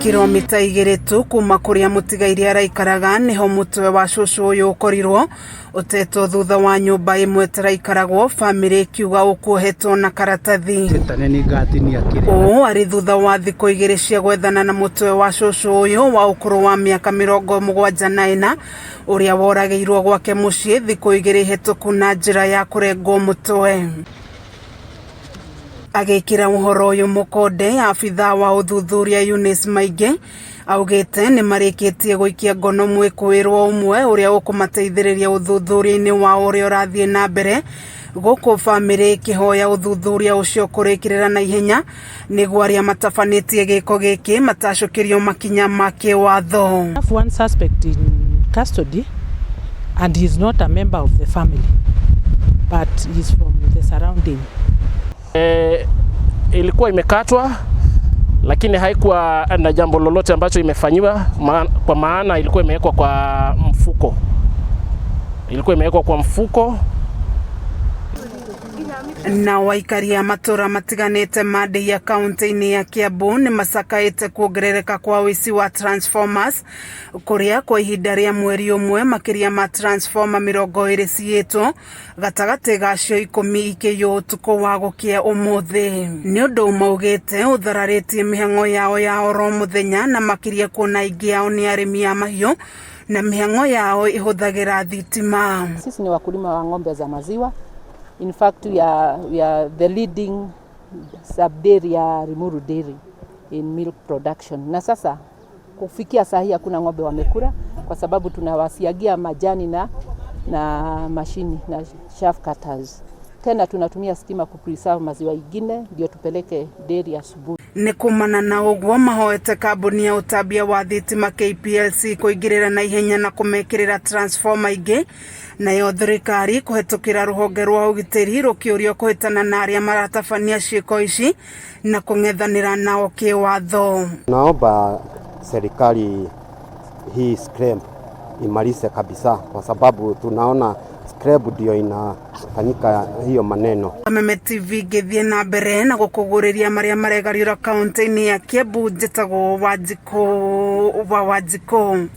Kilomita 2 tu kuma kũrĩa mũtigairĩ araikaraga nĩho mũtwe wa cũcũ ũyũ ũkorirwo ũtetwo thutha wa nyũmba ĩmwe ĩtaraikaragwo, bamĩrĩ ĩkiuga ũkuohetwo na karatathi. Ũũ arĩ thutha wa thikũ 2 cia gwethana na mũtwe wa cũcũ ũyũ wa ũkũrũ wa mĩaka 74 ũrĩa woragĩirwo gwake mũciĩ thikũ 2 hĩtũku na njĩra ya kũrengwo mũtwe. Agĩkĩra ũhoro ũyũ mũkonde, abithaa wa ũthuthuria Eunice Maingĩ augĩte nĩ marĩkĩtie gũikia ngono mwĩkũĩrwo ũmwe ũrĩa ũkũmateithĩrĩria ũthuthuria-inĩ wao ũrĩa ũrathiĩ na mbere gũkũ bamĩrĩ ĩkĩhoya ũthuthuria ũcio kũrĩkĩrĩra na ihenya nĩguo arĩa matabanĩtie gĩko gĩkĩ matacũkĩrio makinya ma kĩwatho. Have one suspect in custody and he is not a member of the family, but he is from the surrounding. Ilikuwa imekatwa lakini haikuwa na jambo lolote ambacho imefanyiwa, kwa maana ilikuwa imewekwa kwa mfuko. Ilikuwa imewekwa kwa mfuko. Na aikari a matũra matiganĩte ma Ndeiya kaunti-inĩ ya Kiambu nĩ macakaĩte kuongerereka kwa ũici wa transformers kũrĩa kwa ihinda rĩa mweri ũmwe makĩria ma transformer 20 ciyĩtwo, gatagatĩ gacio 10 ikĩiywo ũtukũ wa gũkĩa ũmũthĩ. Nĩ ũndũ maugĩte ũthararĩtie mĩhang'o yao ya oro mũthenya, na makĩria kuona aingĩ ao nĩ arĩmi a mahiũ na mĩhang'o yao ĩhũthagĩra thitima. Sisi ni wakulima wa ng'ombe za maziwa. In fact, we are the leading sub dairy ya Limuru Dairy in milk production. Na sasa kufikia saa hii hakuna ng'ombe wamekula kwa sababu tunawasiagia majani na mashini na chaff cutters. Tena tunatumia stima kupreserve maziwa ingine ndio tupeleke dairy asubuhi. Nĩ kumana na ũguo mahoete kambuni ya ũtambia wa thitima KPLC kũingĩrĩra na ihenya na kũmekĩrĩra transformer ingĩ, nayo thirikari kũhetũkĩra rũhonge rwa ũgitĩri rũkĩũrio kũhĩtana na arĩa maratabania ciĩko ici na kũng'ethanĩra nao kĩwatho. Naomba serikali hii scrap imalize kabisa, kwa sababu tunaona scrap ndio inafanyika hiyo maneno. Kameme TV ngĩthiĩ na mbere na gũkũgũrĩria marĩa maregariũra kaunti-inĩ ya Kiambu, njĩtagwo Wanjikũ wa Wanjikũ.